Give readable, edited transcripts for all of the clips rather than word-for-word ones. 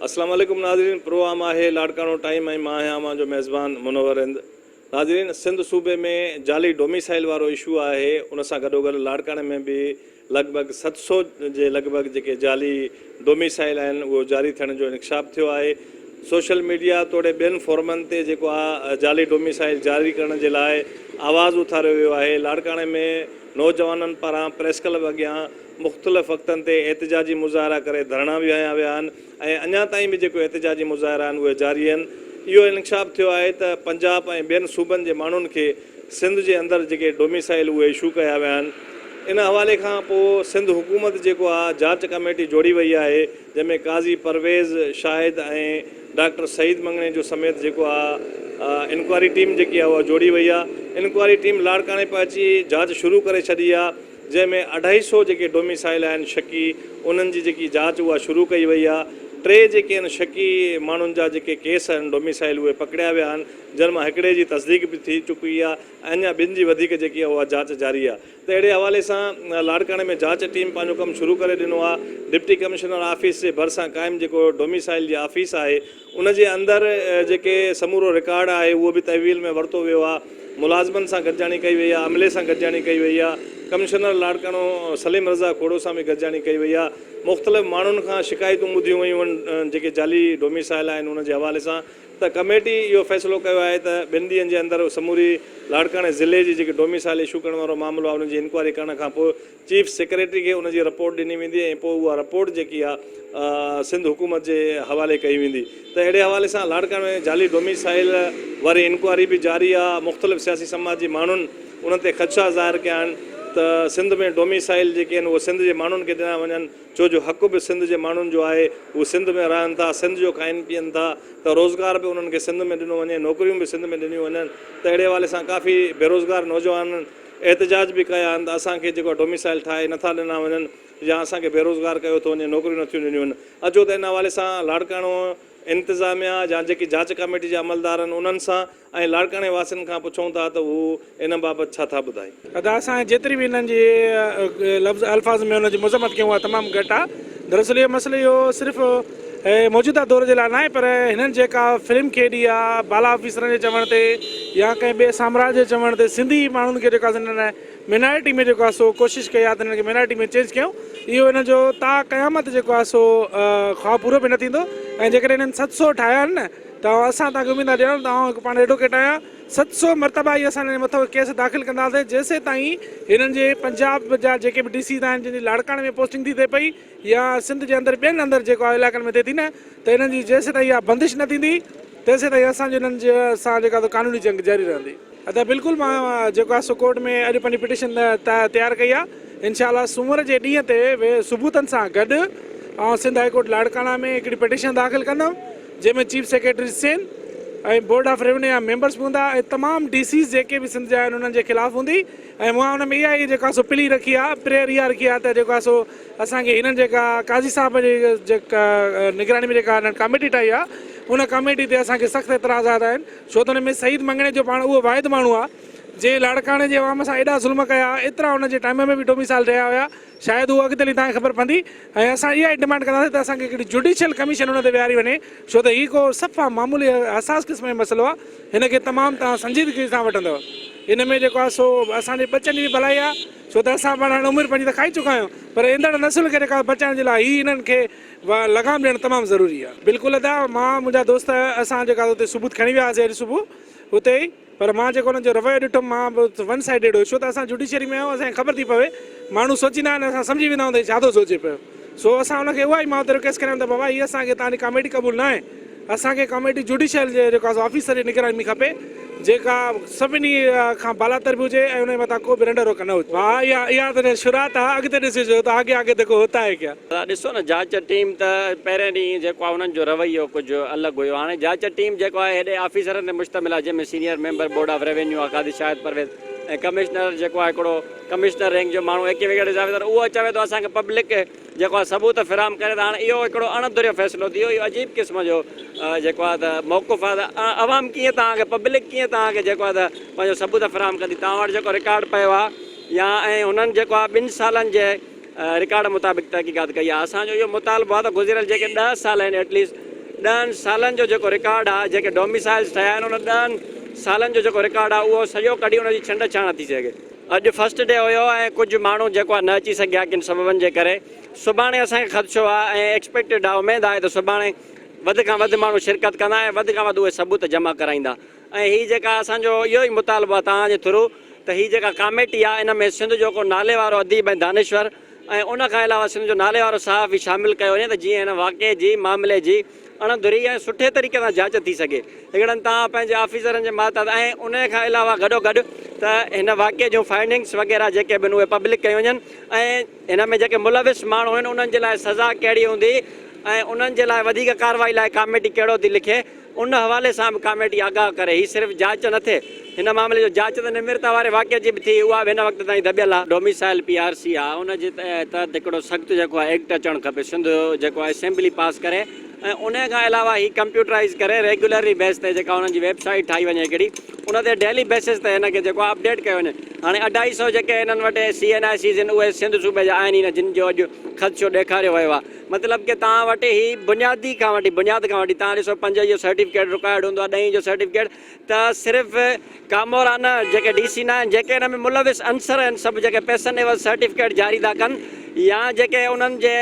اسلام عليڪم ناظرين پروگرام آهي لاڙڪاڻو ٽائيم ۽ مان آهيان اوهان جو ميزبان منور رند ناظرين سنڌ صوبي ۾ جعلي ڊوميسائل وارو اشو آهي ان سان گڏوگڏ لاڙڪاڻي ۾ به لڳ ڀڳ 700 جي لڳ ڀڳ جيڪي جعلي ڊوميسائل آهن اهو جاري ٿيڻ جو انڪشاف ٿيو آهي سوشل ميڊيا توڙي ٻين فورمن تي جيڪو آهي جعلي ڊوميسائل جاري ڪرڻ جي لاء آواز اٿاريو ويو آهي لاڙڪاڻي ۾ نوجوانن پاران پريس ڪلب اڳيان مختلف وقتن تي احتجاجي مظاهرا ڪري ڌرڻا به هنيا ويا آهن ۽ اڃا تائين به جيڪو احتجاجي مظاهرا آهن اهي جاري آهن. اهو انڪشاف ٿيو آهي ته پنجاب ۽ ٻين صوبن جي ماڻهن کي سنڌ جي اندر جيڪي ڊوميسائل اهي اشو ڪيا ويا آهن ان حوالي کان پوء سنڌ حڪومت جيڪو آهي جاچ ڪميٽي جوڙي وئي آهي جنهن ۾ قاضي پرويز شاهد ۽ ڊاڪٽر سعيد مڱڻيجو سميت جيڪو آهي انڪوائري ٽيم جيڪي آهي اها جوڙي وئي آهي انڪوائري ٽيم لاڙڪاڻي پهچي جاچ شروع ڪري ڇڏي آهي. جنهن ۾ اڍائي سئو جيڪي ڊوميسائل آهن شڪي انهن جي جيڪي جاچ اها شروع ڪئي وئي آهي ٽي جيڪي آهن شڪي ماڻهن جا جيڪي ڪيس آهن ڊوميسائل اهي پڪڙيا ويا آهن جن مان هڪڙي جي تصديق به ٿي چڪي آهي ۽ اڃا ٻن جي وڌيڪ جيڪي آهي اها جاچ جاري آهي ته اهڙي حوالي سان لاڙڪاڻي ۾ جاچ ٽيم پنهنجو ڪم شروع ڪري ڏنو آهي ڊپٽي ڪمشنر آفيس جي ڀرسان قائم جيڪو ڊوميسائل جي آفيس آهي ان جي اندر جيڪي سمورو رڪارڊ آهي اهو به تحويل ۾ ورتو ويو آهي، ملازمن سان گڏجاڻي ڪئي وئي آهي، عملي سان گڏجاڻي ڪئي وئي آهي، ڪمشنر لاڙڪاڻو سليم رضا کوڙو سان به گڏجاڻي ڪئي وئي آهي، مختلف ماڻهن کان شڪايتون ٻڌيون ويون آهن جيڪي جعلي ڊوميسائل آهن ان جي حوالي سان ته ڪميٽي اهو فيصلو ڪيو آهي ته ٻن ڏينهن جي اندر سموري لاڙڪاڻي ضلعي جي جيڪي ڊوميسائل اشو ڪرڻ وارو معاملو آهي ان جي انڪوائري ڪرڻ کانپوء چيف سيڪريٽري کي ان جي رپورٽ ڏني ويندي ۽ پوء اها رپورٽ جيڪي آ سنڌ حڪومت جي حوالي ڪئي ويندي ته اهڙي حوالي سان لاڙڪاڻي ۾ جعلي ڊوميسائيل واري انڪوائري به جاري آ مختلف سياسي سماجي ماڻهن ان تي خدشا ظاهر ڪيا آهن ته سنڌ ۾ ڊوميسائيل جيڪي آهن اهي سنڌ جي ماڻهن کي ڏنا وڃن ڇو جو حق به سنڌ جي ماڻهن جو آهي هو سنڌ ۾ رهن ٿا سنڌ جو کائن پيئن ٿا ته روزگار به انهن کي سنڌ ۾ ڏنو وڃي نوڪريون به سنڌ ۾ ڏنيون وڃن ته اهڙي حوالي سان ڪافي بيروزگار نوجوانن احتجاج به ڪيا آهن ته اسان کي جيڪو ڊوميسائل ٺاهي نٿا ڏنا وڃن يا اسان کي بيروزگار ڪيو ٿو وڃي نوڪريون نٿيون ڏنيون وڃن اچو ته ان حوالي سان لاڙڪاڻو انتظاميا يا جيڪي جاچ ڪاميٽي جا عملدار آهن انهن سان ۽ لاڙڪاڻي واسين کان پڇون ٿا ته هو ان بابت ڇا ٿا ٻڌائين. ادا اسان جيتري به انهن جي لفظ الفاظ ۾ انهن جي مذمت ڪيون اها تمام گهٽ آهي دراصل اهو مسئلو اهو صرف موجوده دور جي لاء ناهي پر هنن جيڪا فلم کيڏي آ بالا آفيسرن جي چوڻ تي يا ڪنهن ٻئي سامراج جي چوڻ تي سنڌي ماڻهن کي جيڪو آ هنن مينارٽي ۾ جيڪو آ سو ڪوشش ڪئي آ ته هنن کي مينارٽي ۾ چينج ڪيون اهو هنن جو تا قيامت جيڪو آ سو خواب پورو به نه ٿيندو ۽ جيڪڏهن هنن 700 ٺاهيا آهن نه ته اسان توهان کي اميد ٿا ڏيارون ته آئون هڪ پاڻ ايڊوڪيٽ آهيان 700 مرتبا ئي اسان هنن جي مٿان ڪيس داخل ڪنداسين جيسيتائين هنن جي پنجاب جا جيڪي به ڊي سيز آهن جن جي لاڙڪاڻي ۾ پوسٽنگ ٿي ٿئي پئي يا سنڌ جي اندر ٻين اندر جيڪو آهي علائقن ۾ ٿئي ٿي نه ته انهن جي جيسيتائين اها بندش نه ٿيندي تيسيتائين اسان جو انهن جي سان جيڪا سو قانوني جنگ جاري رهندي. ادا بلڪل مان جيڪو آهي سو ڪورٽ ۾ اڄ پنهنجي پٽيشن تيار ڪئي آهي انشاء الله سومر جي ڏينهن تي ثبوتن سان گڏ آئون سنڌ هائي ڪورٽ لاڙڪاڻا ۾ هڪڙي پٽيشن داخل ڪندم جنهن ۾ chief secretary Sindh ۽ board of revenue جا ميمبرس به هوندا ۽ تمام ڊي سيز جيڪي به سنڌ جا آهن انهن جي خلاف هوندي ۽ مان ان ۾ اها ئي جيڪو آهي سو پلي رکي آهي پريئر اها رکي آهي ته جيڪو آهي سو اسان کي هنن جيڪا قاضي صاحب جي جيڪا نگراني ۾ جيڪا هنن ڪاميٽي ٺاهي آهي ان ڪاميٽي تي اسان کي سخت اعتراضات آهن ڇو ته ان ۾ سعيد مڱڻيجو پاڻ اهو واحد ماڻهو آهي جنهن لاڙڪاڻي جي عوام سان ايڏا ظلم ڪيا ايترا ان جي ٽائيم ۾ به ڊوميسائل رهيا هيا شايد اهو اڳتي هلي توهان کي خبر پوندي ۽ اسان اها ئي ڊمانڊ ڪنداسين ته اسان کي هڪڙي جوڊيشل ڪميشن ان تي ويهاري وڃي ڇو ته هي ڪو صفا معمولي حساس قسم جو مسئلو آهي هن کي تمام توهان سنجيدگي سان وٺندؤ ان ۾ جيڪو آهي سو اسان جي ٻچن جي به ڀلائي آهي ڇو ته اسان پاڻ هاڻي عمر پنهنجي ته کائي چڪا آهيون پر ايندڙ نسل کي جيڪا بچائڻ جي لاء هي انهن کي لغام ڏيڻ تمام ضروري آهي. بلڪل ادا مان منهنجا دوست اسان جيڪا اتي ثبوت کڻي ويا هئاسين اڄ صبح اتي ئي پر مان جيڪو انهن جو رويو ڏٺم مان به ون سائيڊيڊ هيس ڇو ته اسان جوڊيشري ۾ آهيون اسان کي خبر ٿي پوي ماڻهو سوچيندا آهن اسان سمجهي ويندا آهيون ته هي ڇا ٿو سوچي پيو سو اسان ان کي اها ئي مان اتي رڪويسٽ ڪريم ته بابا هي اسان کي توهان جي ڪاميڊي قبول ناهي اسان کي ڪاميٽي جوڊيشل جي جيڪو آهي آفيسر جي نگراني ۾ کپي جيڪا سڀني کان بالاتر به هجي ۽ ان جي مٿان ڪو به رنڊ روڪ نه هجي. ڀاء اها اها ته شروعات آهي اڳتي ڏسجو ته آگي آگي ديکو هوتا هي ڪيا. ادا ڏسو نه جاچ ٽيم ته پهرين ڏينهن جيڪو آهي انهن جو رويو ڪجهه الڳ هيو هاڻي جاچ ٽيم جيڪو آهي هيڏي آفيسرن تي مشتمل آهي جنهن ۾ senior member board of revenue آهي قاضي شاهد پرويز ۽ ڪمشنر جيڪو آهي هڪڙو ڪمشنر رينڪ جو ماڻهو ايڪيويگيٽ آفيسر اهو چوي ٿو اسان کي پبلڪ جيڪو آهي ثبوت فراهم ڪري ته هاڻي اهو هڪڙو اڻ ڌريو فيصلو ٿي ويو اهو عجيب قسم جو جيڪو آهي ته موقف آهي ته عوام ڪيئن توهان کي پبلڪ ڪيئن توهان کي جيڪو آهي ته پنهنجو ثبوت فراهم ڪندي توهان وٽ جيڪو رڪارڊ پيو آهي يا ۽ هنن جيڪو آهي ٻن سالن جي رڪارڊ مطابق تحقيقات ڪئي آهي اسان جو اهو مطالبو آهي ته گذريل جيڪي ڏهه سال آهن ايٽليسٽ. ڏهن سالن جو جيڪو رڪارڊ آهي جيڪي ڊوميسائلز ٺهيا آهن ان ڏهن سالن جو جيڪو رڪارڊ آهي اهو سڄو ڪڍي ان جي ڇنڊ ڇاڻ نه ٿي سگهي. اڄ فرسٽ ڊي هيو ۽ ڪجهه ماڻهو جيڪو آهي نه اچي سگهيا ڪن سببن جي ڪري سڀاڻي اسان کي خدشو آهي ۽ ايڪسپيڪٽيڊ آهي اميد آهي ته سڀاڻي وڌ کان وڌ ماڻهو شرڪت ڪندا ۽ وڌ کان وڌ اهي ثبوت جمع ڪرائيندا ۽ هي جيڪا اسان جو اهو ئي مطالبو آهي توهان جي ٿرو ته هي جيڪا ڪاميٽي آهي ان ۾ سنڌ جو ڪو نالي وارو اديب ۽ دانشور ۽ ان کان علاوه سنڌ جو نالي وارو صحافي شامل ڪيو وڃي ته جيئن هن واقعي جي معاملي جي اڻ ڌري ۽ سٺي طريقي سان جاچ ٿي سگهي. هڪڙن توهان پنهنجي آفيسرن جي ماتحت ۽ انهي کان علاوه گڏوگڏ ته هن واقعي جون فائنڊنگس وغيره جيڪي به آهن اهي پبلڪ ڪيون وڃن ۽ هن ۾ جيڪي ملوث ماڻهو آهن انهن جي لاء سزا ڪهڙي هوندي ۽ انهن جي لاء وڌيڪ ڪارروائي لاء ڪاميٽي ڪهڙو ٿي لکي ان حوالي سان به ڪاميٽي آگاهه ڪري. هي صرف جاچ نه ٿئي. هن معاملي جو جاچ ته نمرتا واري واقعي جي به ٿي اها به هن وقت تائين دٻيل آهي. ڊوميسائل پي آر سي آهي ان جي تحت هڪڙو سخت جيڪو آهي ايڪٽ اچڻ کپي سنڌ جيڪو آهي اسيمبلي پاس ڪري ۽ ان کان علاوه هي ڪمپيوٽرائيز ڪري ريگيولرلي بيس تي جيڪا انهن جي ويب سائيٽ ٺاهي وڃي هڪڙي ان تي ڊيلي بيسز تي هن کي جيڪو آهي اپڊيٽ ڪيو وڃي هاڻي اڍائي سئو جيڪي هنن وٽ سي اين آء سيز آهن اهي سنڌ صوبي جا آهن ئي نه جن جو اڄ خدشو ڏيکاريو ويو آهي مطلب ڪي توهان وٽ هي بنيادي کان وٺي بنياد کان وٺي توهان ڏسو پنج جو سرٽيفڪيٽ رڪوائرڊ هوندو آهي ڏهين جو سرٽيفڪيٽ ته صرف ڪامورا نه جيڪي ڊي سي نه آهن جيڪي ان ۾ ملوث عنصر آهن سڀ جيڪي پئسن عيوض سرٽيفڪيٽ جاري ٿا ڪن يا جيڪي انهن جي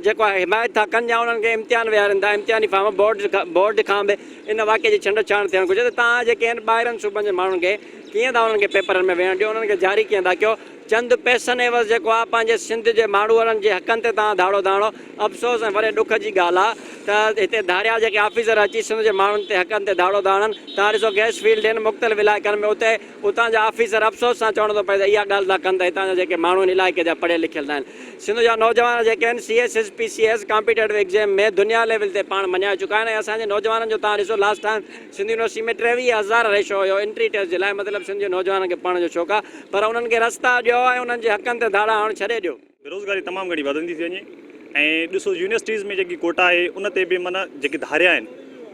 جيڪو آهي حمايت ٿا ڪن يا انهن کي امتحان ويهارين ٿا امتحاني فارم بورڊ بورڊ کان به ان واقعي جي ڇنڊ ڇاڻ ٿيڻ گهرجي ته توهان جيڪي آهن ٻاهرن صوبن جي ماڻهن کي ڪيئن ٿا انهن کي پيپرن ۾ ويهڻ ڏيو انهن کي جاري ڪيئن ٿا ڪيو چند پئسن عيوض جيڪو آ پنهنجي سنڌ جي ماڻهوئرن جي حقن تي توهان ڌاڙو ڌاڻو افسوس ۽ وڏي ڏک جي ڳالهه آ ته هتي ڌاريا جيڪي آفيسر اچي سنڌ جي ماڻهن تي حقن تي ڌاڙو ٿا هڻن توهان ڏسو گئس فيلڊ آهن مختلف علائقن ۾ اتي اتان جا آفيسر افسوس سان چوڻو ٿو پئي ته اها ڳالهه ٿا ڪن ته هتان جا جيڪي ماڻهو آهن علائقي جا پڙهيل لکيل ناهن سنڌ جا نوجوان جيڪي آهن C S S P C S competitive exam ۾ دنيا ليول تي پاڻ مڃائي چڪا آهن ۽ اسان جي نوجوانن جو توهان ڏسو لاسٽ ٽائيم سنڌ يونيورسٽي ۾ 23 هزار ريشو هيو انٽري ٽيسٽ جي لاء مطلب سنڌ جي نوجوانن کي پڙهڻ جو شوق آ پر انهن کي رستا ڏيو ۽ انهن جي حقن تي ڌاڙا هڻڻ ڇڏي ڏيو. بيروزگاري تمام گهڻي وڌندي ٿي وڃي ۽ ڏسو يونيورسٽيز ۾ جيڪي ڪوٽا آهي ان تي به معنيٰ جيڪي ڌاريا آهن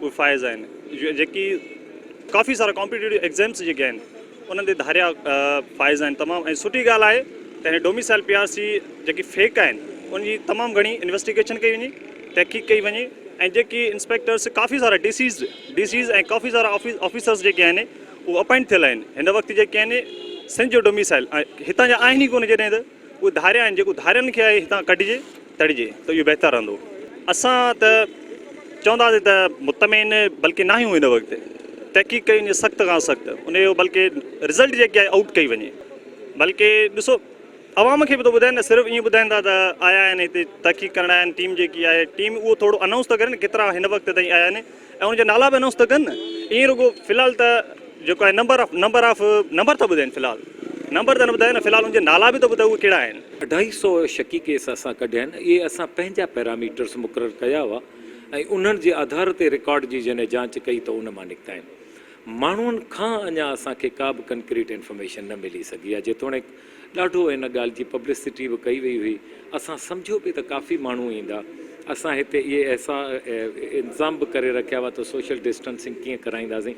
اهي فائز آهن جيڪي ڪافي سارا ڪامپيٽيٽو ايگزامس جيڪي آهن انهن تي ڌاريا فائز آهن تمام ۽ سٺي ڳالهه آهي ته هن ڊوميسائل پي آر سي جيڪي فيڪ آهن ان جي تمام گهڻي انويسٽيگيشن ڪئي وڃي تحقيق ڪئي وڃي ۽ جيڪي انسپيڪٽرس ڪافي سارا ڊي سيز ڊي سيز ۽ ڪافي سارا آفيسرس جيڪي آهن اهي اپائنٽ ٿيل آهن هن وقت جيڪي آهن سنڌ جو ڊوميسائل هتان جا آهن ئي ڪونه جڏهن ته اهي ڌاريا آهن جيڪو ڌارين کي آهي هتان ڪڍجي تڙجي ته اهو بهتر رهندو اسان ته چونداسين ته مطمئن بلڪه ناهيون هن وقت تحقيق ڪئي وڃي سخت کان سخت ان جو بلڪه رزلٽ جيڪي آهي آئوٽ ڪئي وڃي بلڪه ڏسو عوام کي به ٿو ٻڌائين نه صرف ائين ٻڌائين ٿا ته آيا آهن هتي تحقيق ڪرڻ آيا آهن ٽيم جيڪي آهي ٽيم اهو ٿورو انائونس ته ڪري نه ڪيترا هن وقت تائين آيا آهن ۽ ان جا نالا به انائونس ته ڪن نه ائين رڳو في الحال ته جيڪو آهي number of number of number ٿا ٻڌائين في الحال نمبر ته نه ٻڌايو نه في الحال ان جا نالا به ته ٻڌايو اهي ڪهڙا آهن. اڍائي سئو شڪي ڪيس اسان ڪڍيا آهن اهي اسان پنهنجا پيراميٽرس مقرر ڪيا هئا ۽ انهن جي آڌار تي رڪارڊ جي جڏهن جانچ ڪئي ته ان مان نڪتا آهن ماڻهن کان اڃا اسان کي ڪا به ڪنڪريٽ انفارميشن نه ملي سگهي آهي جيتوڻيڪ ڏاڍو ان ڳالهه جي پبلسٽي به ڪئي وئي هئي. اسان سمجهيو پئي ته ڪافي ماڻهو ايندا. اسان هتي اهي احسا انتظام به ڪري رکيا هئا ته سوشل ڊسٽنسنگ ڪيئن ڪرائينداسين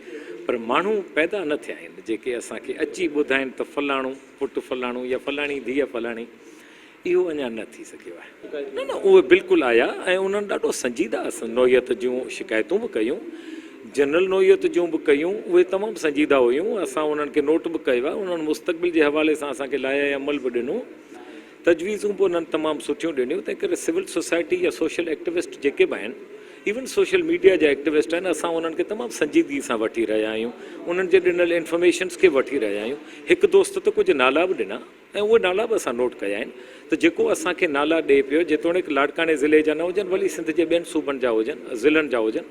پر ماڻهو پيدا نه ٿيا آهن جيڪي اسان کي اچي ٻڌائين ته فلاڻو پٽ فلاڻو يا فلاڻي ڌيء فلاڻي اهو اڃا نه ٿي سگهيو آهي. نه نه اهي بلڪل آيا ۽ انهن ڏاڍو سنجيده نوعيت جون شڪايتون به ڪيون، جنرل نوعيت جون به ڪيون، اهي تمام سنجيده هيون، اسان انهن کي نوٽ به ڪيو آهي، انهن مستقبل جي حوالي سان اسان کي لائحه عمل به ڏنو، تجويزون به انهن تمام سٺيون ڏنيون، تنهن ڪري سول سوسائٽي يا سوشل ايڪٽوسٽ جيڪي به آهن، ايون سوشل ميڊيا جا ايڪٽوسٽ آهن، اسان انهن کي تمام سنجيدگي سان وٺي رهيا آهيون، انهن جي ڏنل انفارميشنس کي وٺي رهيا آهيون، هڪ دوست ته ڪجهه نالا به ڏنا. ۽ اهي نالا به اسان نوٽ ڪيا آهن ته جيڪو اسان کي نالا ڏئي پيو جيتوڻيڪ لاڙڪاڻي ضلعي جا نه هجن ڀلي سنڌ جي ٻين صوبن جا هجن ضلعن جا هجن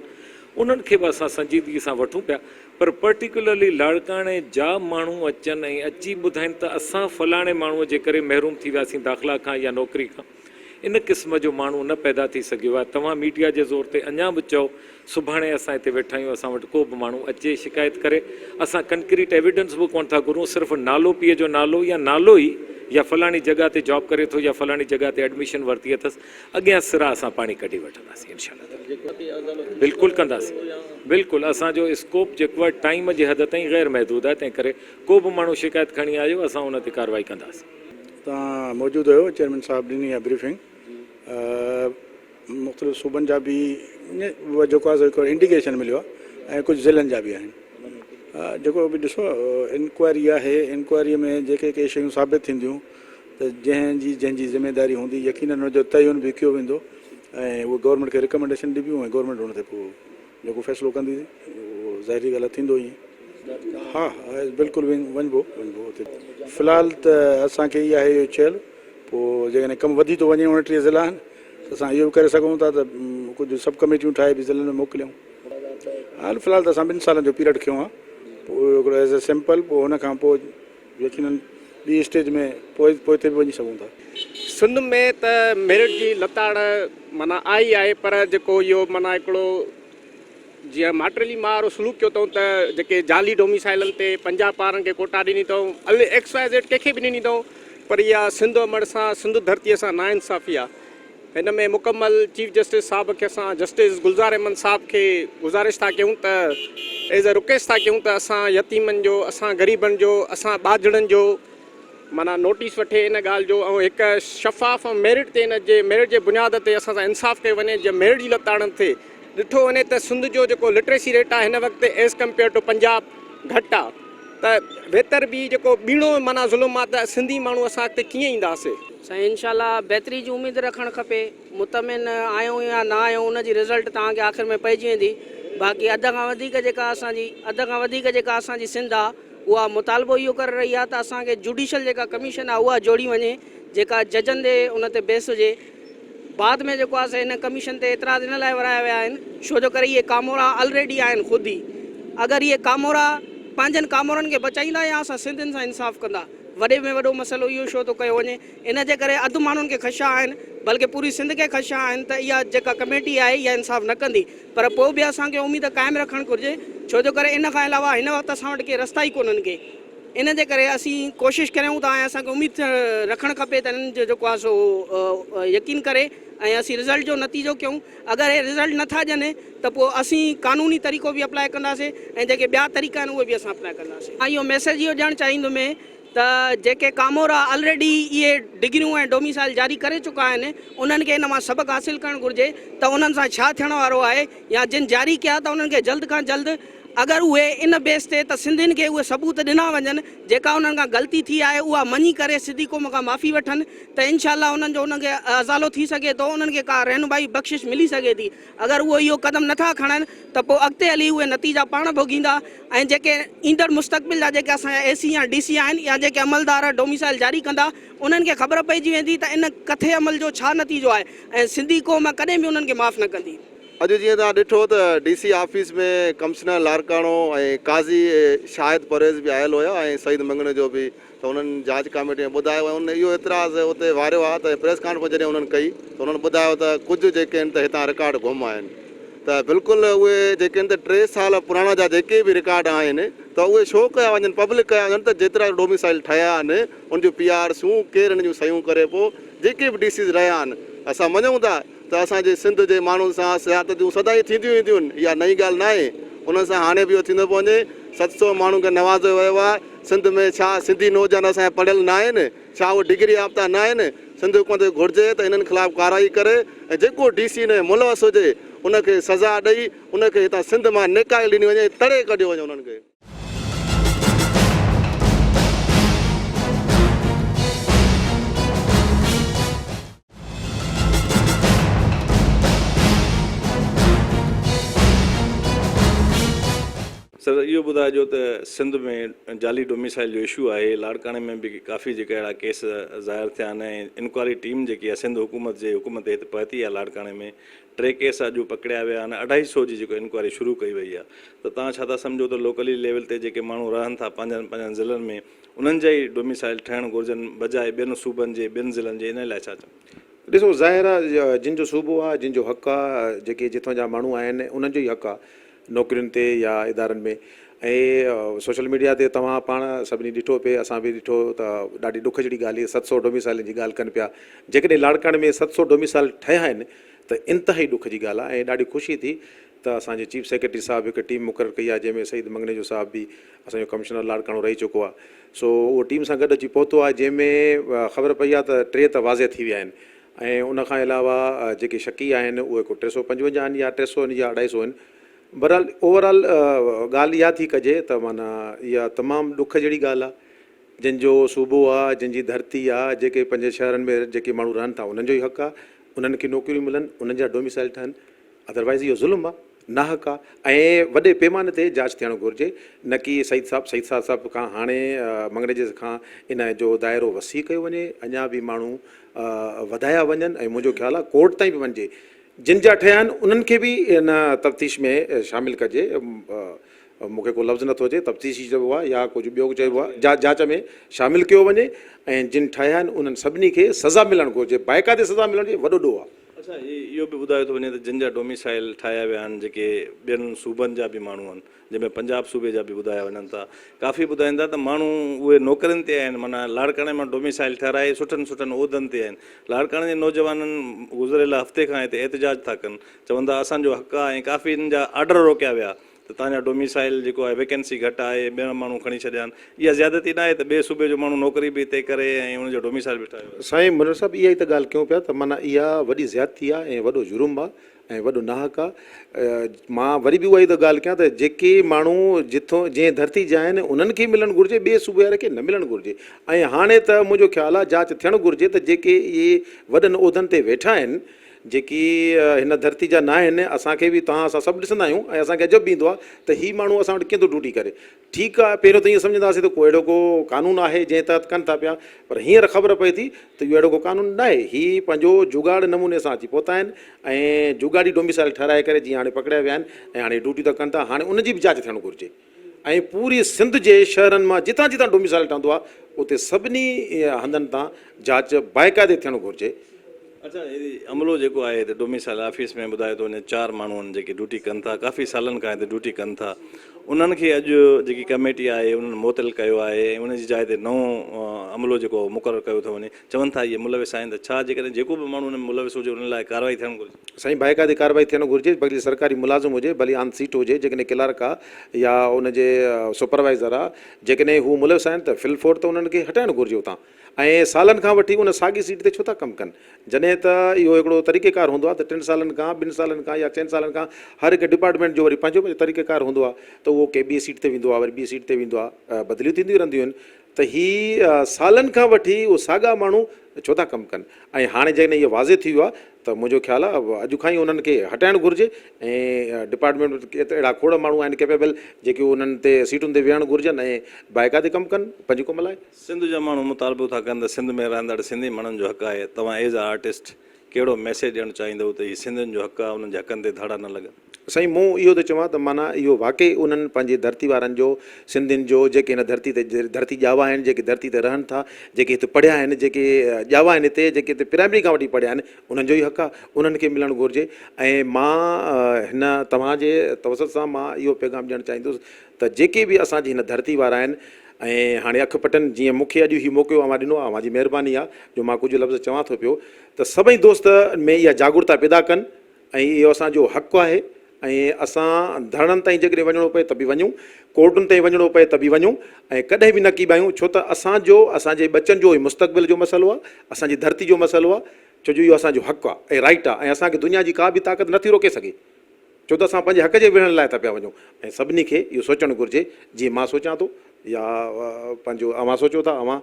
انهن کي به اسان سنجيدگي سان وٺون پيا پر پرٽيڪولرلي لاڙڪاڻي جا ماڻهو اچن ۽ اچي ٻڌائين ته اسان فلاڻي ماڻهو جي ڪري محروم ٿي وياسين داخلا کان يا نوڪري کان ان قسم جو ماڻهو نه پيدا ٿي سگهيو آهي، توهان ميڊيا جي زور تي اڃا به چئو سڀاڻي اسان هتي ويٺا آهيون اسان وٽ ڪو به ماڻهو اچي شڪايت ڪري اسان ڪنڪريٽ ايويڊنس به ڪونه ٿا گهرون صرف نالو پيء جو نالو يا نالو ئي يا فلاڻي جڳهه تي جاب ڪري ٿو يا فلاڻي جڳهه تي ايڊميشن ورتي اٿس اڳيان سرا اسان پاڻي ڪڍي وٺنداسين انشاء الله تعالي بلڪل ڪنداسين بلڪل اسان جو اسڪوپ جيڪو آهي ٽائيم جي حد تائين غير محدود آهي تنهن ڪري ڪو به ماڻهو شڪايت کڻي آيو اسان ان تي ڪارروائي ڪنداسين. توهان موجود هيو چيئرمين صاحب ڏني آهي بريفنگ. مختلف صوبن جا به جيڪو آهي سو هڪ انڊيڪيشن مليو آهي ۽ ڪجهه ضلعن جا به آهن. جيڪو به ڏسو انڪوائري آهي انڪوائري ۾ جيڪي ڪي شيون ثابت ٿينديون ته جنهن جي جنهن جي ذميداري هوندي يقينن ان جو تعين به ڪيو ويندو ۽ اهو گورنمينٽ کي رڪمينڊيشن ڏبيون ۽ گورنمينٽ ان تي پوء جيڪو فيصلو ڪندي اهو ظاهري ڳالهه آهي ٿيندو ائين. ها ها بلڪل وڃبو وڃبو اتي في الحال ته اسان کي ئي آهي اهو چيل پوء جيڪڏهن ڪم وڌي ٿو وڃي 29 ضلعا آهن ته اسان اهو به ڪري سگهون ٿا ته ڪجهه سب ڪميٽيون ٺاهي به ضلعن ۾ موڪليون. حال في الحال ته اسان ٻن سالن جو پيريڊ کنيو آهي پوء هڪڙو ايز اي سيمپل پوء ان کان پوء يقينن ٻي اسٽيج ۾ پوء پوئتي به وڃي سگهون ٿا. سنڌ ۾ ته ميرٽ جي لتاڙ معنيٰ آئي آهي پر جيڪو اهو معنيٰ هڪڙو جيئن ماٽيلي ماء وارو سلوڪ ڪيو اٿئون ته جيڪي جعلي ڊوميسائلن تي پنجاب وارن کي ڪوٽا ڏني اٿئون ال ايڪس واء زيڊ ڪنهن کي به ڏني اٿئون پر اها سنڌ امڙ سان سنڌ ڌرتيء سان ناانصافي آهي هن ۾ مڪمل چيف جسٽس صاحب کي اسان جسٽس گلزار احمد صاحب کي گذارش ٿا ڪيون ته ايز اي رڪويسٽ ٿا ڪيون ته اسان يتيمن جو اسان غريبن جو اسان ٻاجهڙن جو معنيٰ نوٽيس وٺي ان ڳالهه جو ۽ هڪ شفاف ۽ ميرٽ تي ان جي ميرٽ جي بنياد تي اسان سان انصاف ڪيو وڃي جيئن ميرٽ جي لتاڙ نه ٿئي ڏٺو وڃي ته سنڌ جو جيڪو لٽريسي ريٽ آهي هن وقت ايز ڪمپيئر ٽو پنجاب گهٽ آهي ته ويتر به جيڪو ٻيڻو معنيٰ ظلم آهي ته سنڌي ماڻهو اسان اڳتي ڪيئن اينداسي. سائين انشاء الله بهتري جي اميد رکڻ کپي مطمئن آهيون يا نه آهيون ان جي رزلٽ توهان کي آخر ۾ پئجي ويندي باقي اڌ کان وڌيڪ جيڪا اسان جي اڌ کان وڌيڪ جيڪا اسان جي سنڌ آ اها مطالبو اهو ڪري رهي آ ته اسان کي جوڊيشل جيڪا ڪميشن آ اها جوڙي وڃي جيڪا ججن تي ان تي بيس هجي بعد ۾ جيڪو آ سو ان ڪميشن تي اعتراض ان لاء ورايا ويا آهن ڇو جو ڪري اهي ڪامورا الريڊي آهن خود ئي اگر اهي ڪامورا پنهنجن ڪامورن کي بچائيندا يا اسان سنڌين سان انصاف ڪندا وڏي ۾ وڏو مسئلو اهو شو ٿو ڪيو وڃي ان جي ڪري اڌ ماڻهن کي خدشا آهن بلڪه پوري سنڌ کي خدشا آهن ته اها جيڪا ڪميٽي آهي اها انصاف نه ڪندي پر پوء به اسان کي اميد قائم رکڻ گهرجي ڇو جو ڪري ان کان علاوه هن وقت اسان وٽ ڪي رستا ئي ڪونهن ڪي ان جي ڪري اسين ڪوشش ڪريون ٿا ۽ اسان کي اميد رکڻ کپي ته انهن جو جيڪو آهي سو يقين ڪري ۽ اسين رزلٽ جو نتيجو ڪيون اگر هي رزلٽ نٿا ڏين ته پوء اسين قانوني طريقو به اپلاء ڪنداسين ۽ جيڪي ٻيا طريقا آهن اهي به اسان اپلاء ڪنداسين. مان اهو ميسيج اهو ڏيڻ چاهيندم ته جيڪي ڪامورا الريڊي اهي ڊگريون ۽ ڊوميسائل جاري ڪري چڪا آهن انهن کي ان مان سبق حاصل ڪرڻ گهرجي ته انهن سان ڇا ٿيڻ وارو آهي يا جن جاري ڪيا ته انهن کي جلد کان جلد اگر اهي ان بيس تي ته سنڌين کي اهي ثبوت ڏنا وڃن جيڪا انهن کان غلطي ٿي آهي اها مڃي ڪري سڌي قوم کان معافي وٺن ته انشاء الله انهن جو انهن کي ازالو ٿي سگهي ٿو انهن کي ڪا رهنمائي بخشش ملي سگهي ٿي اگر اهي اهو قدم نٿا کڻن ته پوء اڳتي هلي اهي نتيجا پاڻ ڀوڳيندا ۽ جيڪي ايندڙ مستقبل جا جيڪي اسان جا اي سي يا ڊي سي آهن يا جيڪي عملدار ڊوميسائل جاري ڪندا انهن کي خبر پئجي ويندي ته ان ڪٿي عمل جو ڇا نتيجو آهي ۽ سنڌي قوم ڪڏهن به انهن کي معاف نه ڪندي. اڄ جيئن توهان ڏٺو ته D C office ۾ commissioner Larkana ۽ Qazi Shahid Pervez به آيل هيا ۽ سعيد مڱڻيجو به ته انهن جاچ ڪاميٽي ۾ ٻڌايو ۽ انهن اهو اعتراض اتي واريو آهي ته پريس ڪانفرنس جڏهن انهن ڪئي ته انهن ٻڌايو ته ڪجهه جيڪي آهن ته هتان رڪارڊ گم آهن ته بلڪل اهي جيڪي آهن ته ٽي سال پراڻا جا جيڪي به رڪارڊ آهن ته اهي شو ڪيا وڃن پبلڪ ڪيا وڃن ته جيترا ڊوميسائل ٺهيا آهن ان جون پي آر سيون ڪير ان جون صحيحون ڪري پو جيڪي به ڊي سيز رهيا آهن اسان مڃون ٿا ته اسان جي سنڌ جي ماڻهن سان سياستون سدائين ٿينديون اينديون آهن، اها نئين ڳالهه ناهي، انهن سان هاڻي به اهو ٿيندو پيو وڃي، 700 ماڻهن کي نوازيو ويو آهي، سنڌ ۾ ڇا سنڌي نوجوان اسان جا پڙهيل ناهن، ڇا اهي ڊگري يافته ناهن، سنڌ حڪومت کي گهرجي ته انهن خلاف ڪارروائي ڪري ۽ جيڪو ڊي سي ان ۾ ملوث هجي ان کي سزا ڏئي ان کي هتان سنڌ مان نيڪالي ڏني وڃي ۽ تڙي ڪڍيو وڃي انهن کي. سر اهو ٻڌائجو ته سنڌ ۾ جعلي ڊوميسائل جو اشو آهي لاڙڪاڻي ۾ به ڪافي جيڪا اهڙا ڪيس ظاهر ٿيا آهن ۽ انڪوائري ٽيم جيڪي آهي سنڌ حڪومت جي حڪم تي هت پهتي آهي لاڙڪاڻي ۾ ٽي ڪيس اڄ پڪڙيا ويا آهن اڍائي سو جي جيڪو انڪوائري شروع ڪئي وئي آهي ته توهان ڇا ٿا سمجهو ته لوڪلي ليول تي جيڪي ماڻهو رهن ٿا پنهنجن پنهنجن ضلعن ۾ انهن جا ئي ڊوميسائل ٺهڻ گهرجن بجاء ٻين صوبن جي ٻين ضلعن جي ان لاء ڇا چوندو. ڏسو ظاهر آ جن جو صوبو آ جن جو حق آ جيڪي جتان جا ماڻهو آهن انهن جو ئي حق آ نوڪرين تي يا ادارن ۾ ۽ سوشل ميڊيا تي توهان پاڻ سڀني ڏٺو پئي اسان به ڏٺو ته ڏاڍي ڏک جهڙي ڳالهه هئي 700 ڊوميسائلن جي ڳالهه ڪن پيا جيڪڏهن لاڙڪاڻي ۾ 700 ڊوميسائل ٺهيا آهن ته انتهائي ڏک جي ڳالهه آهي ۽ ڏاڍي خوشي ٿي ته اسان جي چيف سيڪريٽري صاحب هڪ ٽيم مقرر ڪئي آهي جنهن ۾ سعيد مڱڻيجو صاحب به اسان جو ڪمشنر لاڙڪاڻو رهي چڪو آهي سو اهو ٽيم سان گڏ اچي پهتو آهي جنهن ۾ خبر پئي آهي ته ٽي ته واضح ٿي ويا آهن. ۽ ان کان علاوه جيڪي شڪي آهن اهي ڪو 355 آهن يا 300 آهن يا 250 آهن. بهرحال اوور آل ڳالهه اها ٿي ڪجي ته معنيٰ اها تمام ڏک جهڙي ڳالهه آهي جن جو صوبو آهي جن جي ڌرتي آهي جيڪي پنهنجي شهرن ۾ جيڪي ماڻهو رهن ٿا انهن جو ئي حق آهي انهن کي نوڪريون ملن انهن جا ڊوميسائل ٺهن ادروائز اهو ظلم آهي ناحق آهي ۽ وڏي پيماني تي جاچ ٿيڻ گهرجي نه ڪي سعيد صاحب سعيد صاحب صاحب کان هاڻي مڱڻيجي کان ان جو دائرو وسيع ڪيو وڃي اڃا به ماڻهو وڌايا وڃن ۽ منهنجو خيال آهي ڪورٽ تائين به وڃجي جن جا ٺهيا آهن انهن کي به ان تفتيش ۾ شامل ڪجي مون کي ڪو لفظ نٿو اچي تفتيش ئي چئبو آهي يا ڪجهه ٻيو چئبو آهي جاچ ۾ شامل ڪيو وڃي ۽ جن ٺاهيا آهن انهن سڀني کي سزا ملڻ گهرجي باقاعدي سزا ملڻ گهرجي وڏو ڏوهه آهي. اڇا اهو به ٻڌايو ٿو وڃي ته جن جا ڊوميسائل ٺاهيا ويا آهن جيڪي ٻين صوبن جا به ماڻهو آهن جنهن ۾ پنجاب صوبي جا به ٻڌايا وڃن ٿا ڪافي ٻڌائين ٿا ته ماڻهو اهي نوڪرين تي آهن معنيٰ لاڙڪاڻي مان ڊوميسائل ٺهرائي سٺن سٺن عهدن تي آهن لاڙڪاڻي جي نوجوانن گذريل هفتي کان هتي احتجاج ٿا ڪن چون ٿا اسان جو حق آهي ۽ ڪافي انهن جا آرڊر روڪيا ويا ته توهان جا ڊوميسائل جيڪو آهي ويڪنسي گهٽ آهي ٻيا ماڻهو کڻي ڇڏيا آهن اها زيادتي ناهي ته ٻئي صوبي جو ماڻهو نوڪري به هتي ڪري ۽ ان جو ڊوميسائل به ٺاهيو وڃي. سائين منور صاحب اها ئي ته ڳالهه ڪيون پيا ته معنيٰ اها وڏي زيادتي آهي ۽ وڏو جرم آهي ۽ وڏو ناحق آ. مان وري به اها ئي ٿو ڳالهه ڪيان ته جيڪي ماڻهو جٿو جنهن ڌرتي جا آهن انهن کي ملڻ گهرجي ٻئي صوبي واري کي نه ملڻ گهرجي ۽ هاڻي ته منهنجو خيال آ جاچ ٿيڻ گهرجي ته جيڪي اهي وڏن عهدن تي ويٺا آهن جيڪي هن ڌرتي جا ناهن اسان کي به توهان اسان سڀ ڏسندا آهيون ۽ اسان کي عجب به ايندو آ ته هي ماڻهو اسان وٽ ڪيئن ٿو ڊيوٽي ڪري ٺيڪ آ پهريون ته ائين سمجهندا هئاسين ته ڪو اهڙو ڪو قانون آهي جنهن تحت ڪن ٿا پيا پر هينئر خبر پئي ٿي ته اهو اهڙو ڪو قانون ناهي هي پنهنجو جگاڙ نموني سان اچي پهتا آهن ۽ جگاڙي ڊوميسائل ٺهرائي ڪري جيئن هاڻي پڪڙيا ويا آهن ۽ هاڻي ڊيوٽيون ٿا ڪن ٿا هاڻي ان جي به جاچ ٿيڻ گهرجي ۽ پوري سنڌ جي شهرن مان جتان جتان ڊوميسائل ٺهندو آهي اتي سڀني هنڌن تان جاچ باقاعدي ٿيڻ گهرجي. اڇا هي عملو جيڪو آهي هتي ڊوميسائل آفيس ۾ ٻڌايو ٿو وڃي چار ماڻهو آهن جيڪي ڊيوٽي ڪن ٿا ڪافي سالن کان هتي ڊيوٽي ڪن ٿا انهن کي اڄ جيڪي ڪميٽي آهي انهن معطل ڪيو آهي ۽ ان جي جاء تي نئون عملو جيڪو مقرر ڪيو ٿو وڃي چون ٿا اهي ملوث آهن ته ڇا جيڪڏهن جيڪو به ماڻهو ان ۾ ملوث هجي انهن لاء ڪارروائي ٿيڻ گهرجي. سائين باقاعدي ڪارروائي ٿيڻ گهرجي ڀلي سرڪاري ملازم هجي ڀلي آن سيٽ هجي جيڪڏهن ڪلارڪ آ يا ان جي سپروائيزر آ جيڪڏهن هو ملوث آهن ته في الفور ته انهن کي هٽائڻ گهرجي اتان ۽ سالن کان وٺي ان ساڳي سيٽ تي ڇو ٿا ڪم ڪن؟ جڏهن ته اهو هڪڙو طريقيڪار هوندو آهي ته ٽن سالن کان، ٻن سالن کان يا چئن سالن کان هر هڪ ڊپارٽمينٽ جو وري پنهنجو پنهنجو طريقيڪار هوندو آهي ته اهو ڪنهن ٻي سيٽ تي ويندو آهي وري ٻي سيٽ تي ويندو آهي بدليون ٿينديون رهنديون آهن ته هي سالن کان وٺي اهي ساڳا ماڻهو ڇو ٿا ڪم ڪن ۽ هاڻي جيڪڏهن اهو واضح ٿي ويو آهي ته منهنجو خيال آهي اڄ کان ئي انهن کي هٽائڻ گهرجي ۽ ڊپارٽمينٽ ۾ ڪيترا اهڙا کوڙ ماڻهو آهن ڪيپيبل جيڪي انهن تي سيٽن تي ويهڻ گهرجن ۽ باقاعدي ڪم ڪن پنهنجي قوم لاء. سنڌ جا ماڻهو مطالبو ٿا ڪن ته سنڌ ۾ رهندڙ سنڌي ماڻهن جو حق آهي، توهان ايز آ آرٽسٽ ڪهڙو ميسيج ڏيڻ چاهيندؤ ته هي سنڌين جو حق آهي انهن جي حقن تي ڌاڙا نه لڳن. سائين مون اهو ٿو چوان ته معنيٰ اهو واقعي انهن پنهنجي ڌرتي وارن جو سنڌين جو جيڪي هن ڌرتي تي ڌرتي ڄاوا آهن جيڪي ڌرتي تي رهن ٿا جيڪي هت پڙهيا آهن جيڪي ڄاوا آهن هتي جيڪي هتي پرائمري کان وٺي پڙهيا آهن انهن جو ئي حق آهي انهن کي ملڻ گهرجي ۽ مان هن توهان جي توسط سان مان اهو پيغام ڏيڻ چاهيندس ته جيڪي به اسان جي هن ڌرتي وارا آهن ۽ هاڻي اک پٽن جيئن مون کي اڄ هي موقعو اوهان ڏنو آهي اوهان جي مهرباني آهي جو مان ڪجهه لفظ چوان ٿو پيو ته سڀئي دوست ۾ اها جاڳرتا پيدا ڪن ۽ اهو اسان جو حق آهي ۽ اسان ڌرڻن تائين جيڪڏهن وڃڻو پئي ته به وڃون ڪورٽن تائين وڃڻو پئي ته به وڃون ۽ ڪڏهن به نه ڪيٻايون ڇو ته اسان جو اسان جي ٻچن جو مستقبل جو مسئلو آهي اسان جي ڌرتي جو مسئلو آهي ڇو جو اهو اسان جو حق آهي ۽ رائيٽ آهي ۽ اسان کي دنيا جي ڪا به طاقت نٿي روڪي سگهي. ڇو ته اسان پنهنجي حق جي وڙهڻ لاء ٿا پيا وڃون ۽ سڀني کي اهو سوچڻ گهرجي جيئن مان سوچان ٿو يا پنهنجو اوهان سوچو ٿا اوهان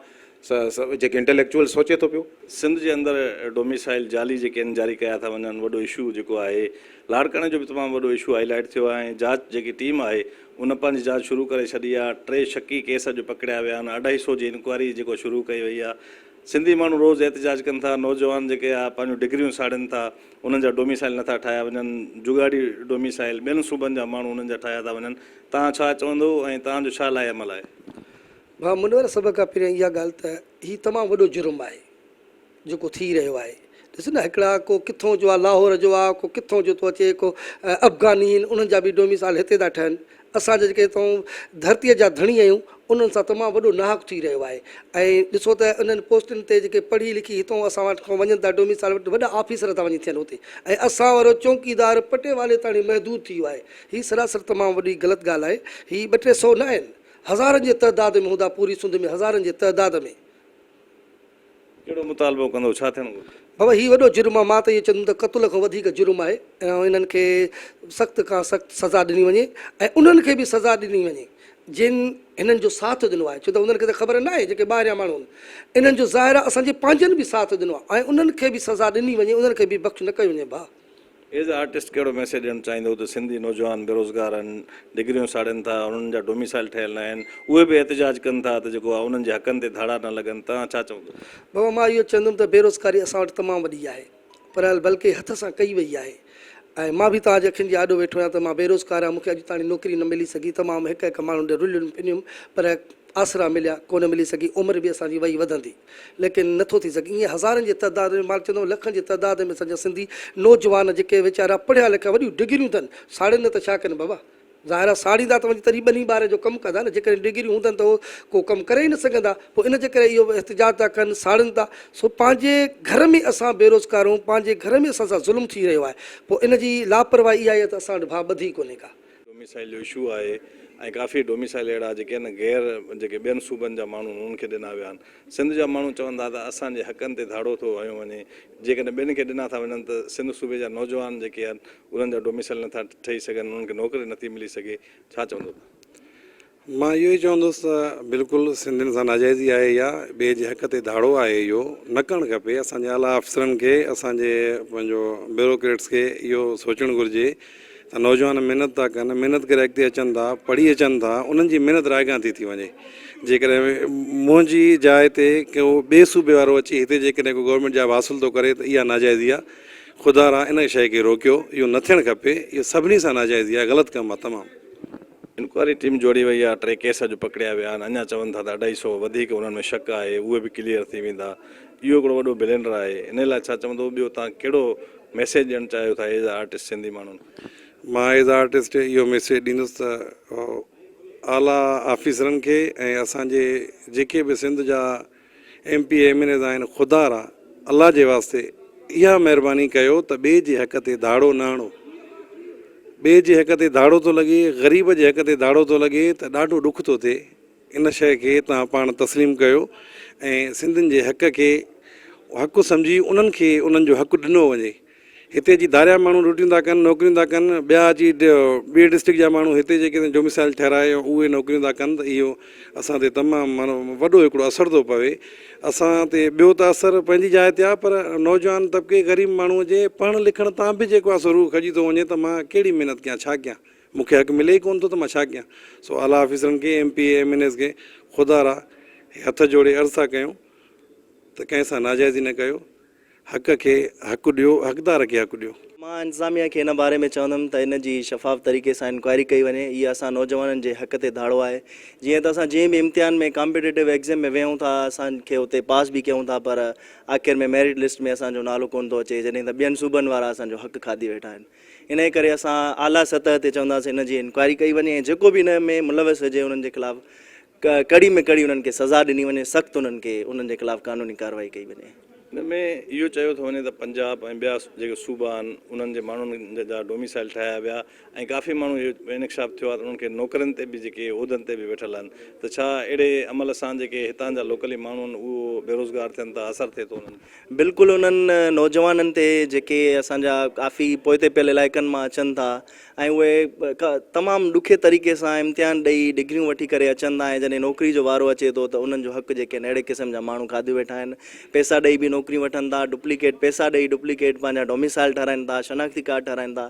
جيڪي انٽيليڪچوئل سوچي ٿو پيو. سنڌ جي اندر ڊوميسائل جعلي جيڪي آهن جاري ڪيا ٿا وڃن وڏو اشو جيڪو آهي لاڙڪاڻي جو به تمام وڏو اشو هائي لائيٽ ٿيو آهي ۽ جاچ جيڪي ٽيم آهي ان پنهنجي جاچ شروع ڪري ڇڏي آهي ٽي شڪي ڪيس اڄ پڪڙيا ويا آهن اڍائي سو جي انڪوائري جيڪو شروع ڪئي وئي آهي سنڌي ماڻهو روز احتجاج ڪن ٿا نوجوان جيڪي آهي پنهنجون ڊگريون ساڙين ٿا انهن جا ڊوميسائل نٿا ٺاهيا وڃن، جڳاڙي ڊوميسائل ٻين صوبن جا ماڻهو انهن جا ٺاهيا ٿا وڃن، توهان ڇا چوندو ۽ توهان جو ڇا لاء عمل آهي؟ ڀاء منور سڀ کان پهريان اها ڳالهه ته هي تمام وڏو جرم آهي جيڪو ٿي رهيو آهي ڏس نه هڪڙا ڪو ڪٿون جو آ لاهور جو آ ڪو ڪٿون جو ٿو اچي ڪو افغاني آهن انهن جا به ڊوميسائل هتي ٿا ٺهن اسان جا جيڪي هتان ڌرتيء جا ڌڻي آهيون انهن سان تمام وڏو ناحق ٿي رهيو آهي ۽ ڏسو ته انهن پوسٽن تي جيڪي پڙهي لکي هتان اسان وٽ کان وڃن ٿا ڊوميسائل وٽ وڏا آفيسر ٿا وڃي ٿين اتي ۽ اسان وارو چونڪيدار پٽيوالي تاڻي محدود ٿي ويو آهي هي سراسر تمام وڏي غلط ڳالهه آهي هي ٻه ٽي سو نه آهن هزارن جي تعداد ۾ هوندا پوري سنڌ ۾ هزارن جي تعداد ۾. ڪهڙو مطالبو ڪندو ڇا ٿيڻ گهرجي؟ بابا هي وڏو جرم آ مان ته اهو چوندم ته قتل کان وڌيڪ جرم آهي ۽ انهن کي سخت کان سخت سزا ڏني وڃي ۽ انهن کي به سزا ڏني وڃي جن هنن جو ساٿ ڏنو آهي ڇو ته انهن کي ته خبر ناهي جيڪي ٻاهريان ماڻهو آهن انهن جو ظاهر آهي اسان جي پنهنجن به ساٿ ڏنو آهي ۽ انهن کي به سزا ڏني وڃي انهن کي به بخش نه ڪيو وڃي ڀاء. ايز اي آرٽسٽ ڪهڙو ميسيج ڏيڻ چاهيندو ته سنڌي نوجوان بيروزگار آهن ڊگريون ساڙين ٿا انهن جا ڊوميسائل ٺهيل نه آهن اهي به احتجاج ڪن ٿا ته جيڪو آهي انهن جي حقن تي ڌاڙا نه لڳن توهان ڇا چوندو. بابا مان اهو چوندم ته بيروزگاري اسان وٽ تمام وڏي آهي پر بلڪه هٿ سان ڪئي وئي آهي ۽ مان به توهان جي اکين جي آڏو ويٺو آهيان ته مان بيروزگار آهيان مون کي اڄ تاڻي نوڪري نه ملي سگهي تمام هڪ هڪ ماڻهن ڏي رليم پنيم پر آسرا مليا ڪونه ملي سگهي عمر به اسان جي وئي وڌندي. ليڪن نه ٿو ٿي سگهي ائين هزارن جي تعداد ۾ مان چوندم لکن جي تعداد ۾ اسان جا سنڌي نوجوان جيڪي ويچارا پڙهيا لکيا وڏيون ڊگريون اٿن ساڙين نه ته ڇا ڪن بابا ظاهر آهي ساڙيندا ته وڃي تڏهن ٻني ٻاري جو ڪم ڪندا نه جيڪڏهن ڊگريون هوندن ته هو ڪو ڪم ڪري ئي نه سگهندا پوء ان جي ڪري اهو احتجاج ٿا ڪن ساڙين ٿا سو پنهنجي گهر ۾ اسان بيروزگار آهيون پنهنجي گهر ۾ اسان سان ظلم ٿي رهيو آهي پوء ان جي لاپرواهي اها آهي ته اسان وٽ ڀاء ٻڌي ڪونهي ڪا. ڊوميسائل جو اشو آهي ۽ ڪافي ڊوميسائل اهڙا جيڪي آهن غير جيڪي ٻين صوبن جا ماڻهو انهن کي ڏنا ويا آهن سنڌ جا ماڻهو چون ٿا ته اسان جي حقن تي ڌاڙو ٿو هنيو وڃي جيڪڏهن ٻين کي ڏنا ٿا وڃن ته سنڌ صوبي جا نوجوان جيڪي آهن انهن جا ڊوميسائل نٿا ٺهي سگهن انهن کي نوڪري نٿي ملي سگهي ڇا چوندو توهان؟ مان اهو ئي چوندس ته بلڪل سنڌين سان ناجائزي آهي اها ٻئي جي حق تي ڌاڙو آهي اهو نه ڪرڻ کپي اسان جي اعليٰ آفيسرن کي اسان جي پنهنجو بيوروڪريٽس کي اهو سوچڻ گهرجي ته نوجوان محنت ٿا ڪن محنت ڪري اڳتي اچن ٿا پڙهي اچن ٿا انهن جي محنت رائگان ٿي ٿي وڃي جيڪڏهن منهنجي جاء تي ڪو ٻئي صوبي وارو اچي هتي جيڪڏهن ڪو گورنمينٽ جاب حاصل ٿو ڪري ته اها ناجائزي آهي خدا را ان شيء کي روڪيو اهو نه ٿيڻ کپي اهو سڀني سان ناجائزي آهي غلط ڪم آهي تمام. انڪوائري ٽيم جوڙي وئي آهي، ٽي ڪيس اڄ پڪڙيا ويا آهن، اڃا چون ٿا ته اڍائي سئو وڌيڪ انهن ۾ شڪ آهي، اهي به ڪليئر ٿي ويندا، اهو هڪڙو وڏو بلينڊر آهي، انهي لاء ڇا چوندو، ٻيو توهان ڪهڙو ميسيج ڏيڻ چاهيو ٿا ايز اي آرٽسٽ سنڌي ماڻهن کي؟ مان ايز اي آرٽسٽ اهو ميسيج ڏيندس ته اعليٰ آفيسرن کي ۽ اسان جي جيڪي به سنڌ جا M P A M N As آهن خدا را الله جي واسطي اها مهرباني ڪيو ته ٻئي جي حق تي ڌاڙو نه هڻو ٻئي جي حق تي ڌاڙو ٿو لڳي غريب جي حق تي ڌاڙو ٿو لڳي ته ڏاڍو ڏک ٿو ٿئي ان شيء کي توهان پاڻ تسليم ڪيو ۽ سنڌين جي حق کي حق سمجهي انهن کي انهن جو حق ڏنو وڃي هتي اچي ڌاريا ماڻهو ڊيوٽيون ٿا ڪن نوڪريون ٿا ڪن ٻيا اچي ٻي ڊسٽرڪٽ جا ماڻهو هتي جيڪي ڊوميسائل ٺهرائي اهي نوڪريون ٿا ڪن ته اهو اسان تي تمام معنيٰ وڏو هڪڙو اثر ٿو پوي اسان تي ٻيو ته اثر پنهنجي جاء تي آهي پر نوجوان طبقي غريب ماڻهو جي پڙهڻ لکڻ تان به جيڪو آهي سو روح کڄي ٿو وڃي ته مان ڪهڙي محنت ڪيان ڇا ڪيان مون کي حق ملي ئي ڪونه ٿو ته مان ڇا ڪيان سو اعليٰ آفيسرن کي M P A M N As کي خدا را هٿ جوڙي عرض ٿا ڪيون ته ڪنهن سان ناجائزي نه ڪيو حق کي حق ڏيو، حقدار کي حق ڏيو. مان انتظاميا کي ان باري ۾ چوندم ته ان جي شفاف طريقي سان انڪوائري ڪئي وڃي اهي اسان نوجوانن جي حق تي ڌاڙو آهي جيئن ته اسان جنهن به امتحان ۾ ڪامپيٽيٽو ايگزيم ۾ ويهون ٿا اسان کي اتي پاس به ڪيون ٿا پر آخر ۾ ميرٽ لسٽ ۾ اسان جو نالو ڪونه ٿو اچي جڏهن ته ٻين صوبن وارا اسان جو حق کاڌي ويٺا آهن انهي ڪري اسان اعليٰ سطح تي چونداسين ان جي انڪوائري ڪئي وڃي ۽ جيڪو به ان ۾ ملوث هجي انهن جي خلاف ڪڙي ۾ ڪڙي انهن کي سزا ڏني وڃي سخت انهن کي انهن جي خلاف قانوني ڪارروائي ڪئي وڃي. ان ۾ اهو چيو ٿو وڃي ته پنجاب ۽ ٻيا جيڪي صوبا آهن انهن جي ماڻهن جا ڊوميسائل ٺاهيا ويا ۽ ڪافي ماڻهو اهو انڪشاف ٿيو آهي ته انهن کي نوڪرين تي به جيڪي عهدن تي به ويٺل آهن ته ڇا اهڙي عمل سان جيڪي هتان جا لوڪلي ماڻهو آهن اهو بيروزگار ٿين ٿا اثر ٿئي ٿو انهن تي؟ بلڪل انهن نوجوانن تي جيڪي اسان جا ڪافي پوئتي پيل علائقن مان اچن ٿا ۽ اهي تمام ڏکي طريقي سان امتحان ڏئي ڊگريون وٺي ڪري اچن ٿا ۽ جڏهن نوڪري جو وارو اچي ٿو ته انهن جو حق جيڪي آهن اهڙي قسم جا ماڻهو کاڌيون ويٺا آهن پئسا ڏئي به نوڪريون وٺن ٿا ڊپليڪيٽ پئسا ڏئي ڊپليڪيٽ پنهنجا ڊوميسائل ٺهرائن ٿا شناختي ڪارڊ ٺهرائن ٿا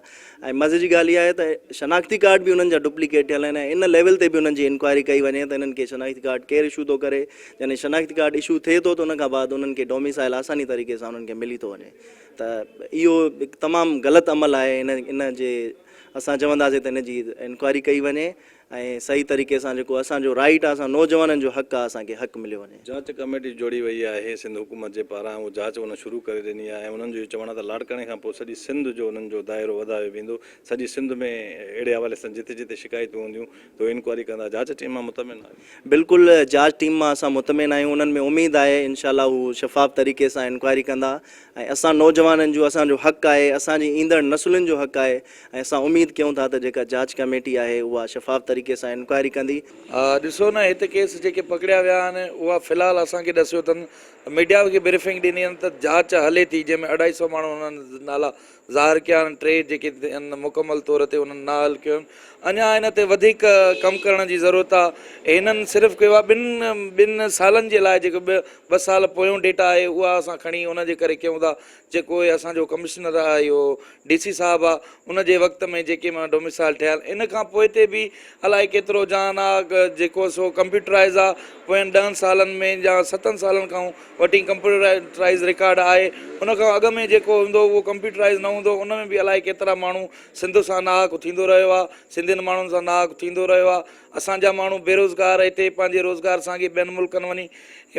۽ مزي جي ڳالهه اها آهي ته شناختي ڪارڊ به انهن جا ڊپليڪيٽ ٺهيل آهن ۽ ان ليول تي به انهن جي انڪوائري ڪئي وڃي ته انهن کي شناختي ڪارڊ ڪير اشو ٿو ڪري جڏهن شناختي ڪارڊ اشو ٿئي ٿو ته ان کان بعد انهن کي ڊوميسائل آساني طريقي سان انهن کي ملي ٿو وڃي ته اهو هڪ تمام غلط عمل آهي ان ان جي اسان چونداسين ته ان جي انڪوائري ڪئي وڃي ۽ صحيح طريقي سان جيڪو اسان جو رائيٽ آهي اسان نوجوانن جو حق آهي اسان کي حق مليو وڃي. جاچ ڪميٽي جوڙي وئي آهي سنڌ حڪومت جي پاران اهو جاچ انهن شروع ڪري ڏني آهي ۽ انهن جو اهو چوڻ آهي ته لاڙڪاڻي کان پوء سڄي سنڌ جو انهن جو دائرو وڌايو ويندو سڄي سنڌ ۾ اهڙي حوالي سان جتي جتي شڪايتون هونديون ته اهي انڪوائري ڪندا جاچ ٽيم مان مطمئن آهيو. بلڪل جاچ ٽيم مان اسان مطمئن آهيون انهن ۾ اميد آهي انشاء الله هو شفاف طريقي سان انڪوائري ڪندا ۽ اسان نوجوانن جو اسان جو حق آهي اسان جي ايندڙ نسلن جو حق آهي ۽ اسان اميد ڪيون ٿا ته جيڪا جاچ ڪميٽي آهي اها شفاف طريقي. طريقي سان انڪوائري ڪندي. ڏسو نه هت ڪيس جيڪي پڪڙيا ويا آهن اها في الحال اسان کي ڏسيو اٿن ميڊيا کي بريفنگ ڏني آهن ته جاچ هلي ٿي جنهن ۾ اڍائي سئو ماڻهو انهن نالا ظاهر ڪيا آهن ٽي جيڪي آهن مڪمل طور تي انهن نااهل ڪيو آهن اڃا ان تي وڌيڪ ڪم ڪرڻ جي ضرورت آهي هنن صرف ڪيو آهي ٻن ٻن سالن جي لاء جيڪو ٻه سال پويون ڊيٽا آهي اها اسان کڻي ان جي ڪري ڪيون ٿا جيڪو اهي اسان جو ڪمشنر آهي اهو ڊي سي صاحب آ ان جي وقت ۾ جيڪي مان ڊوميسائل ٺهيا آهن ان کان پوئتي به الائي ڪيترو جان آ جيڪو سو ڪمپيوٽرائز آ پوين ڏهن سالن ۾ يا ستن سالن کان وٺي ڪمپيوٽرائز رڪارڊ آهي ان کان اڳ ۾ جيڪو هوندو اهو ڪمپيوٽرائز نه هوندو ان ۾ به الائي ڪيترا ماڻهو سنڌ سان ناحق ٿيندو رهيو آ سنڌين ماڻهن سان ناحق ٿيندو رهيو آ اسان جا ماڻهو بيروزگار هتي پنهنجي روزگار سانگي ٻين ملڪن وڃي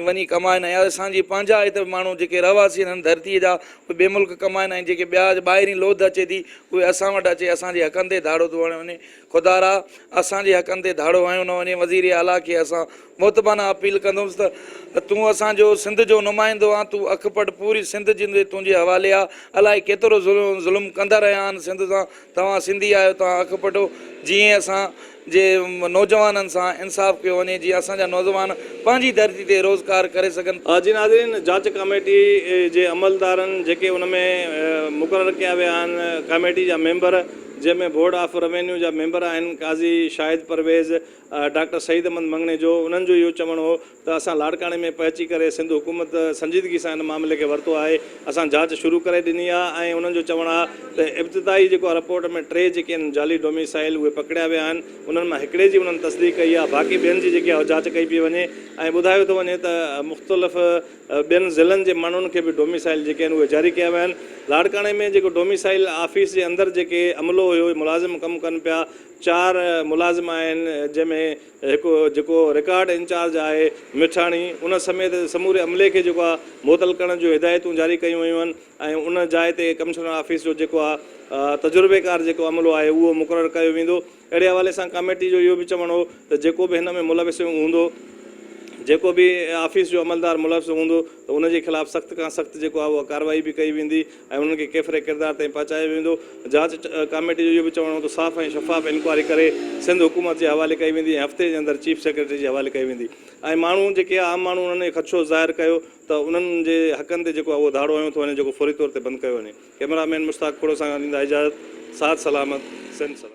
وڃي ڪمائن ۽ اسان جي پنهنجا هت ماڻهو جيڪي رهواسي آهن هن ڌرتيء جا اهي ٻئي ملڪ ڪمائن ۽ جيڪي ٻيا ٻاهرين لوڌ اچي ٿي اهي اسان وٽ اچي اسان جي حقن تي ڌاڙو ٿو هڻيو وڃي خدارا اسان جي حقن تي ڌاڙو هنيو نه وڃي وزير اعليٰ کي اسان مؤدبانه اپيل ڪندوس ته تون اسان جو سنڌ جو نمائندو آن تون اک پٽ پوري سنڌ جندي تنهنجي حوالي آ الائي ڪيترو ظلم ڪندا رهيا آهن سنڌ سان توهان سنڌي آهيو توهان اک پٽو جيئن اسان جي نوجوانن سان انصاف ڪيو وڃي جيئن اسان جا نوجوان پنهنجي ڌرتي تي روزگار ڪري سگهن. جي ناظرين جاچ ڪاميٽي جي عملدارن جيڪي ان ۾ مقرر ڪيا ويا آهن ڪاميٽي جا ميمبر جنهن ۾ بورڊ آف روينيو جا ميمبر آهن قاضي شاهد پرويز ڊاڪٽر سعيد احمد مڱڻيجو انهن جو اهو چوڻ هو ته اسان لاڙڪاڻي ۾ پهچي ڪري سنڌ حڪومت سنجيدگي سان ان معاملي کي ورتو آهي، اسان جاچ شروع ڪري ڏني آهي ۽ انهن جو چوڻ آهي ته ابتدائي جيڪو آهي رپورٽ ۾ ٽي جيڪي آهن جعلي ڊوميسائل اهي پڪڙيا ويا آهن انهن مان هڪڙي جي انهن تصديق ڪئي آهي باقي ٻين جي جيڪي آهي جاچ ڪئي پئي وڃي ۽ ٻڌايو ٿو وڃي ته مختلف ٻين ضلعن جي ماڻهن کي به ڊوميسائل جيڪي آهن اهي جاري ڪيا ويا آهن لاڙڪاڻي ۾ جيڪو ڊوميسائل آفيس جي اندر جيڪي عملو هيو ملازم ڪم ڪن پيا چار ملازم آهن جنهن ۾ هڪ جيڪو رڪارڊ انچارج آهي مٺاڻي ان سميت سموري عملي کي جيڪو آهي معطل ڪرڻ جون هدايتون جاري ڪيون ويون آهن ۽ ان جاء تي ڪمشنر آفيس جو جيڪو آهي تجربيڪار جيڪو عملو آهي اهو مقرر ڪيو ويندو اهڙي حوالي سان ڪاميٽي جو اهو به چوڻ هو ته جيڪو به هن ۾ ملوث هوندو جيڪو به آفيس جو عملدار ملوث هوندو ته ان جي خلاف سخت کان سخت جيڪو آهي اها ڪارروائي به ڪئي ويندي ۽ انهن کي ڪيفر ڪردار تائين پهچايو ويندو. جاچ ڪاميٽي جو اهو به چوڻ هو ته صاف ۽ شفاف انڪوائري ڪري سنڌ حڪومت جي حوالي ڪئي ويندي ۽ هفتي جي اندر چيف سيڪريٽري جي حوالي ڪئي ويندي ۽ ماڻهو جيڪي عام ماڻهو انهن اهو خدشو ظاهر ڪيو ته انهن جي حقن تي جيڪو آهي اهو ڌاڙو هنيو ٿو وڃي جيڪو فوري طور تي بند ڪيو وڃي. ڪئميرا مين مشتاق کوڙو سان ڏيندا اجازت ساٿ سلامت سنڌ سلامت.